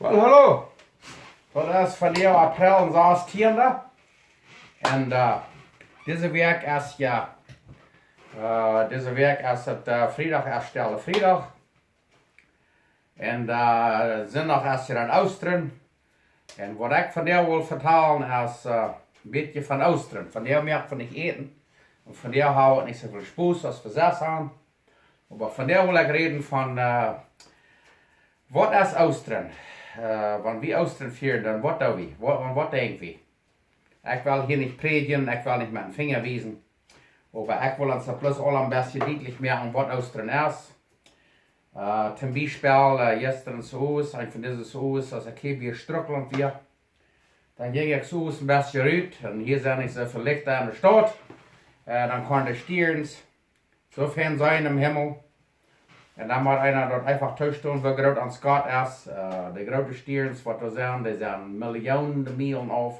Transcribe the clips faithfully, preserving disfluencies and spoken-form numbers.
Well, hallo. Daut es vondoag April sastieen. Un äh, dise Wäakj es, jo, äh, dise Wäakj es et äh, Friedach, es Stelle Friedach. Un äh, Sindach es je dan Oostren. Un waut ekj vondoag well vetalen es äh, een bät von Oostren. Vondoag moak wie nich Äten. Un vondoag hab wie nich soo väl Spos aus wie sest han. Oba vondoag well ekj räden von äh, waut es Oostren. Äh, wan wie Oostren fieren, dan waut doo wie? Waut, aun waut denkj wie? Ekj well hia nich prädjen, ekj well nich met dän Finja wiesen. Oba ekj well ons daut bloos aula een bät dietlich moaken waut Oostren es. Äh, toom Biespel äh, jistren soo aus, een von dise soo aus, aus ekj hia wia struckelnd wia. Dan jinkj ekj soo aus een bät rut. Un hia sent nich soo väl Lichta enne Staut. Äh, dan kaun de Stierns soo fein sennen em Himmel. Un dan mott eena daut eefach toostonen, woo groot ons Gott es. Äh, de groote Stierns, waut doa sent, dee sent Millionen Mielen auf.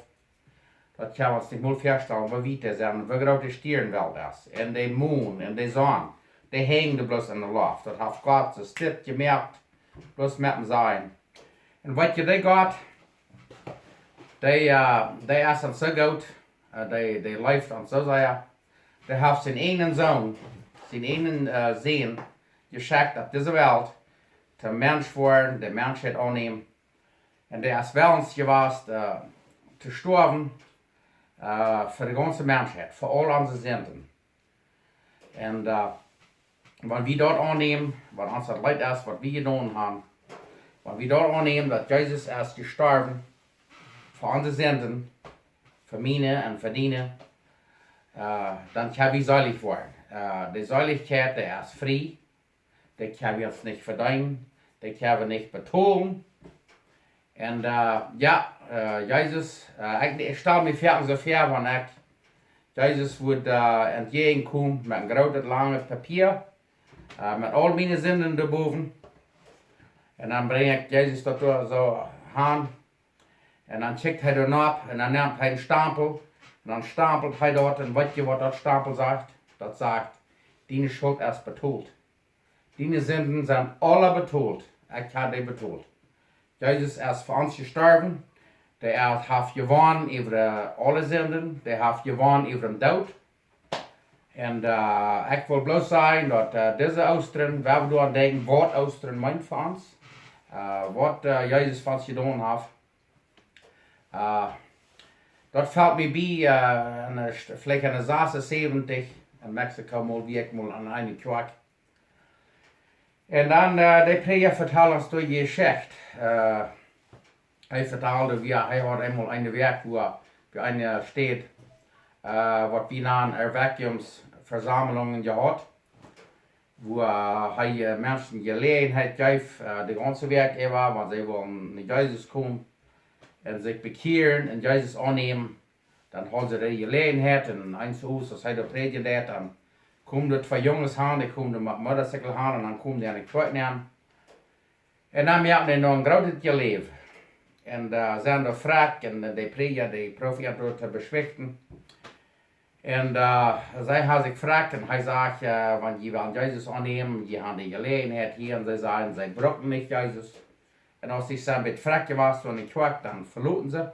Daut kjenn wie ons nich mol väastalen, woo wiet dee sent, woo groot de Stiernwelt es. Un de Mon un de Sonn, dee henjen doa bloos enne Loft. Daut haft Gott soo stell jemoakt, bloos met däm Sennen. Un weetst, dee Gott, dee, äh, dee es ons soo goot, äh, dee, dee leeft ons soo sea. Dee haft sienen eenen Sän, sienen eenen äh, Sän jeschekjt opp dise Welt, toom Mensch woaren, de Menschheit aunnämen. Un dee es wellens jewast äh, to stoawen äh, fa de gaunze Menschheit, fa aul onse Sinden. Un äh, wan wie daut aunnämen, waut ons daut leet es, waut wie jedonen han, wan wie daut aunnämen, daut Jesus es jestorwen fa onse Sinden, fa miene un fa diene, äh, dan kjenn wie seelich woaren. Äh, de Seelichkjeit, dee es frie, dee kjenn wie ons nich vedeenen, dee kjenn wie nich betolen. Un äh, jo, äh, Jesus, äh, ekj, ekj stal mie foaken soo väa, wan ekj Jesus wudd äh, entjäajen komen met een grootet, langet Papia, äh, met aul miene Sinden doabowen. Un dan brinj ekj Jesus daut doa soo han. Un dan kjikjt hee doa nopp un dan nemt hee een Stampel. Un dan stampelt hee daut. Un weetst, waut daut Stampel sajcht? Daut sajcht: Diene Schult es betolt. Diene Sinden sent aula betolt. Ekj hab dee betolt. Jesus es fa ons jestorwen. Dee es, haft jewonnen äwa äh, aule Sinden. Dee haft jewonnen äwa dän Doot. Un äh, ekj well bloos sajen, daut äh, dise Oostren, wan wie doaraun denkjen, waut Oostren meent fa ons, äh, waut äh, Jesus fa ons jedonen haft, äh, daut felt mie bie, äh, enne, veleicht enne sas un säwentich en Mexiko, mol wia ekj mol aun eene Kjoakj. Un dan, äh, de Prädja vetald ons doa de Jeschicht. Äh, hee vetald, woo hee haud eemol eene Wäakj, woo hee bie eene Städ, äh, waut wie nanen Erweckungsversammlungen jehaut, woo äh, hee äh, Menschen Jeläajenheit jeef, äh, de gaunze Wäakj äwa, wan see wullen no Jesus komen un sikj bekjieren un Jesus aunnämen. Dan hauden see de Jeläajenheit un eent soo aus, aus hee doa prädjen deed, dan kjeemen doa twee Junges aun, dee kjeemen doa met Motorcycle aun un dan kjeemen dee enne Kjoakj nenn. Un dan moaken dee noch een grootet Jeläwen. Un äh, sent doa frakj un äh, de Prädja, dee proowd an doa to beschwichten. Un äh, see haud sikj frakj un hee säd, äh, wan jie wellen Jesus aunnämen, jie han de Jeläajenheit hia. Un see säden, see brucken nich Jesus. Un aus see sent een bät frakj jewast von de Kjoakj, dan veloten see.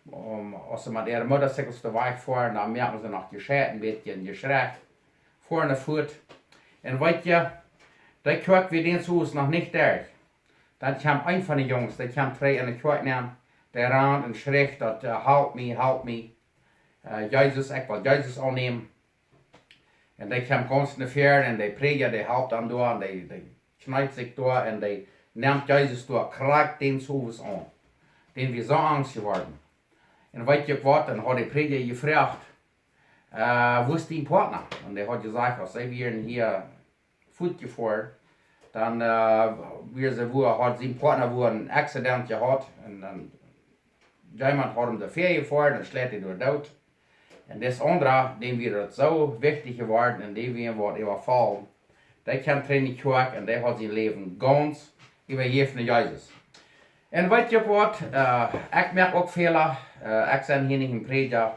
Om, aus see met äare Motorcycles doa wajch foaren, dan moaken see noch Jescheit, een bät Jeschrei, foaren fuat. Un weetst, dee Kjoakj wia dän Owent noch nich derch. Dan kjeem een von de Junges, dee kjeem trigj enne Kjoakj nenn, dee rand un schrich daut: äh, "Halp mie, halp mie. Äh, Jesus, ekj well Jesus aunnämen." Un dee kjeem gaunz no väaren un de Prädja, dee halpt am doa un dee, dee kjneet sikj doa un dee nemt Jesus doa krakjt dän Owent aun. Dän wia soo angst jeworden. Un weetst uk waut, dan haud de Prädja jefroacht: "Äh, wua es dien Partner?" Un dee haud jesajcht, aus see wieren hia fuat jefoaren, dan äh, wia see, wua, haud sien Partner wua een Accident jehaut un dan, jemaunt haud am doa väajefoaren un schleet am doa doot. Un dis aundra, däm wia daut soo wichtich jeworden un dee wia waut äwafaulen. Dee kjeem trigj enne Kjoakj un dee haud sien Läwen gaunz äwajäft no Jesus. Un weetst uk waut, äh, ekj moak uk Fäla, äh, ekj sie hia nich een Prädja.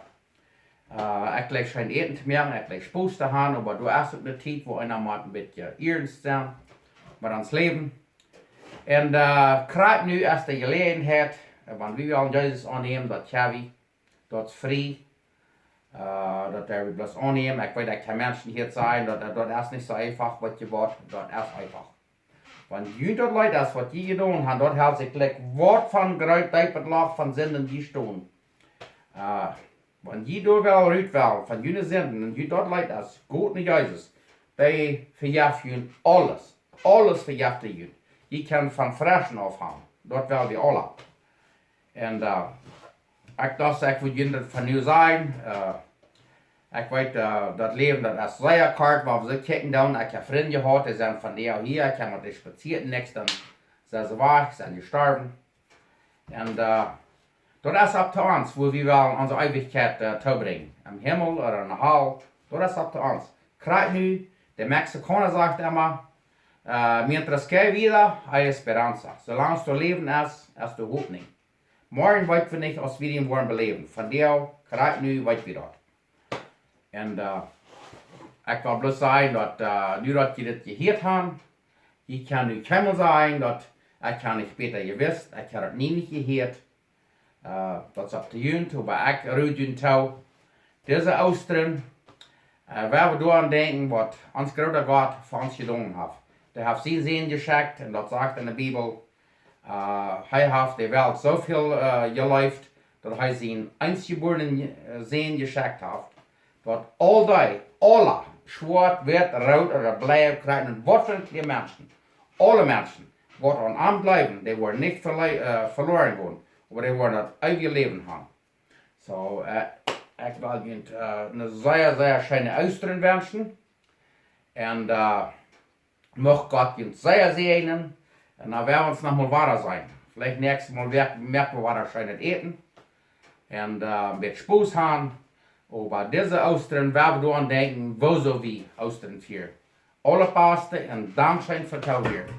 Äh, ekj jlikj scheen Äten to moaken, ekj jlikj Spos to han, oba doa es uk ne Tiet, wua eena mott een bät iernst sennen met ons Läwen. Un krakjt nu es de Jeläajenheit, wan wie wellen Jesus aunnämen, daut kjenn wie, daut es frie. Daut derw wie bloos aunnämen. Ekj weet, ekj kjenn Menschen hia sajen, daut es nich soo eefach, waut jie woaren, daut es eefach. Wan junt daut leet es, waut jie jedonen han, daut helt sikj jlikj waut von groot deepet Loch von Sinden jie stonen. Wan jie doa wellen rut wellen von june Sinden un junt daut leet es, got no Jesus, dee vejeft junt aules. Aules vejeft hee junt. Jie kjennen von freschen aunfangen. Daut well wie aula. Un ekj docht, ekj wudd junt daut von nu sajen. Ekj weet, daut Läwen, daut es sea kort, wan wie soo kjikjen doonen. Ekj hab Frind jehaut, dee sent von de hia, ekj hab met dee spazieet, nich, dan sent see wajch, sent jestorwen. Un daut es opp to ons, wua wie wellen onse Eewichkjeit toobrinjen, em Himmel ooda en de Hal. Daut es opp to ons. Krakjt nu, de Mexikauna sajcht emma, mientras que hay vida, hay esperanza. Soo lang aus doa Läwen es, es doa Hopninj. Morjen weet wie nich, aus wie dän woaren beläwen. Vondoag, krakjt nu, weet wie daut. Un ekj well bloos sajen, daut nu daut jie dit jehieet han, jie kjennen nu kjeenmol sajen, daut ekj ha nich bäta jewist, ekj ha daut nie nich jehieet. Daut es opp to junt, oba ekj rod junt too, dise Oostren, well wie doaraun denkjen, waut ons groota Gott fa ons jedonen haft. Dee haft sien Sän jeschekjt, un daut sajcht en de Bibel, hee haft de Welt soo väl jeleeft, daut hee sien eensjebuarnen Sän jeschekjt haft, daut aul dee, aula, schwoat, witt, root ooda blau, krakjt waut fa Menschen, aule Menschen, waut aun am jleewen, dee woaren nich veloaren gonen, oba dee woaren daut eewje Läwen han. Soo, ekj well junt ne sea, sea scheene Oostren wenschen. Un mucht Gott junt sea säajnen. Un dan woa wie ons noch mol wada seenen. Veleicht näakjstet Mol moak wie wada scheenet Äten un en bät Spos han. Oba dise Oostren well wie doaraun denkjen, woosoo wie Oostren fieren. Aulet Baste un dankscheen fa toohieren.